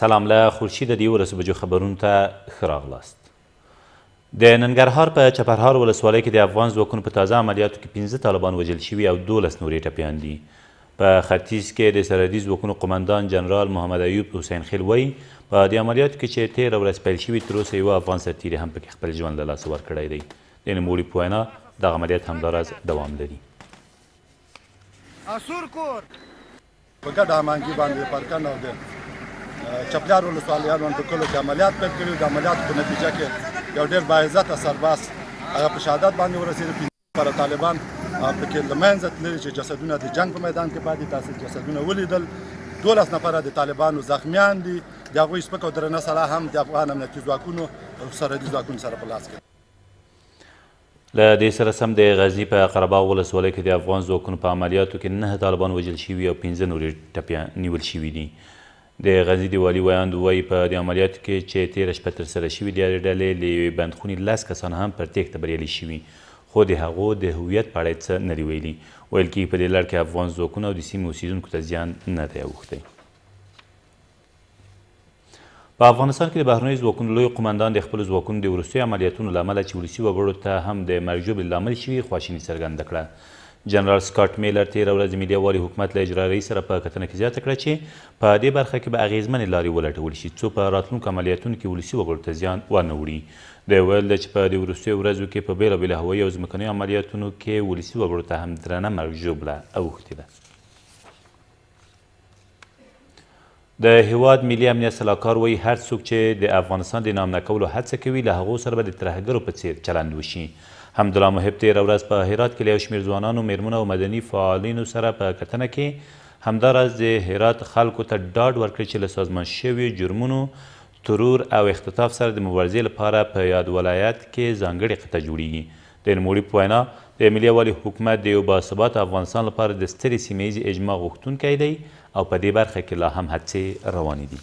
سلام له خورشیده د 11 بجو خبرونو ته ښه راغلاست. د ننګرهار په چپرهار ولسوالۍ کې د افغان ځواکونو په تازه عملیاتو کې 5 طالبان وژل شوي او 12 نور یې ټپیان دي. په ختیځ کې د سرحدي ځواکونو قومندان جنرال محمد ایوب حسین خیل وایي، په دې عملیاتو کې چې تېره ورځ پیل شوي، تر اوسه یوه افغان سرتېري هم پکې خپل ژوند له لاسه ورکړی دی. د نوموړي په وینا، دغه عملیات همداراز دوام لري. اسور کور. په ګډه هماهنګي باندې د پرکن او د چپلیار ولسوالۍ اړوند په کلو کې عملیات پیل کړي. د عملیاتو په نتیجه کې یو ډېر باعزته سرباز هغه په شهادت باندې ورسېد. 5 نفره طالبان پکې له منځه تللي چې جسدونه د جنګ په میدان کې پاتې، تاسې جسدونه ولیدل. 12 نفره د طالبانو زخمیان دي، د هغوی سپک او درنه سلاح هم د افغان امنیتي ځواکونو او سرحدي ځواکونو سره په لاس کې. له دې سره سم د غزني په قرهباغ ولسوالۍ کې د افغان ځواکونو په عملیاتو کې 9 طالبان وژل شوي او 5 نور یې ټپیان نیول شوي دي. د غزني د والي ویاند وایي، په دې عملیاتو کې چې تېره شپه ترسره شوي، د یادې ډلې له یوې بندخونې 10 کسان هم پر تېښته بریالي شوي، خو د هغو د هویت په اړه یې څه نه دي ویلي. ویل کېږي په دې لړ کې افغان ځواکونو او د سیمې اوسېدونکو ته زیان نه دی اوښتی. په افغانستان کې د بهرنیو ځواکونو لوی قومندان د خپلو ځواکونو د وروستیو عملیاتونو له امله چې ولسي وګړو ته هم د مرګ ژوبلې لامل شوي، خواشیني څرګنده کړه. جنرال سکاټ میلر تېره ورځ د ملي یووالي حکومت له اجرا رئیس سره په کتنه کې زیاته کړه چې په دې برخه کې به اغېزمنې لارې ولټول شي څو په راتلونکو عملیاتونو کې ولسي وګړو ته زیان وانه وړي. د ویل ده چې په دې وروستیو ورځو کې په بېلابېلو هوایي او ځمکنیو عملیاتونو کې ولسي وګړو ته هم درنه مرګ ژوبله اوښتې ده. د هیواد ملي امنیت سلاکار وایي، هر څوک چې د افغانستان د ناامنه کولو هڅه کوي، له هغو سره به د ترهګرو په څېر چلند وشي. حمدالله محب تېره ورځ په هرات کې له یو شمېر ځوانانو، مېرمنو او مدني فعالینو سره په کتنه کې همداراز د هرات خلکو ته ډاډ ورکړ چې له سازمان شویو جرمونو، ترور او اختطاف سره د مبارزې لپاره په یاد ولایت کې ځانګړې قطعه جوړېږي. د نوموړي په وینا، د ملي یووالي حکومت د یو باثباته افغانستان لپاره د سترې سیمه ییزې اجماع غوښتونکی دی او په دې برخه کې لا هم هڅې روانې دي.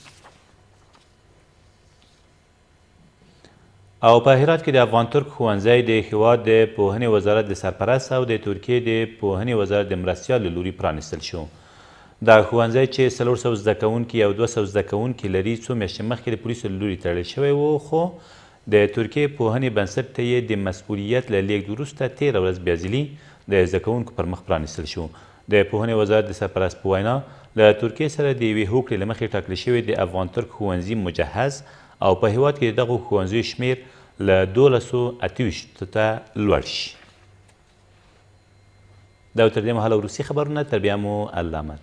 او په هرات کې د افغان ترک ښوونځی د هیواد د پوهنې وزارت د سرپرست او د ترکیې د پوهنې وزارت د مرستیال له لوري پرانیستل شو. دا ښوونځی چې 400 زده کوونکي او 200 زده کوونکي لري، څو میاشتې مخکې د پولیسو له لوري تړل شوی و، خو د ترکیې پوهنې بنسټ ته یې د مسؤلیت له لېږد وروسته تېره ورځ بیاځلي د زده کوونکو پر مخ پرانیستل شو. د پوهنې وزارت د سرپرست په وینا، له ترکیې سره د یوې هوکړې له مخې ټاکل شوې د افغان ترک ښوونځي مجهز او په هېواد کې د دغو ښوونځیو شمېر له دولسو 28 ته لوړ شي. دا و تر دې مهاله وروستي خبرونه، تر بیا مو الله مل.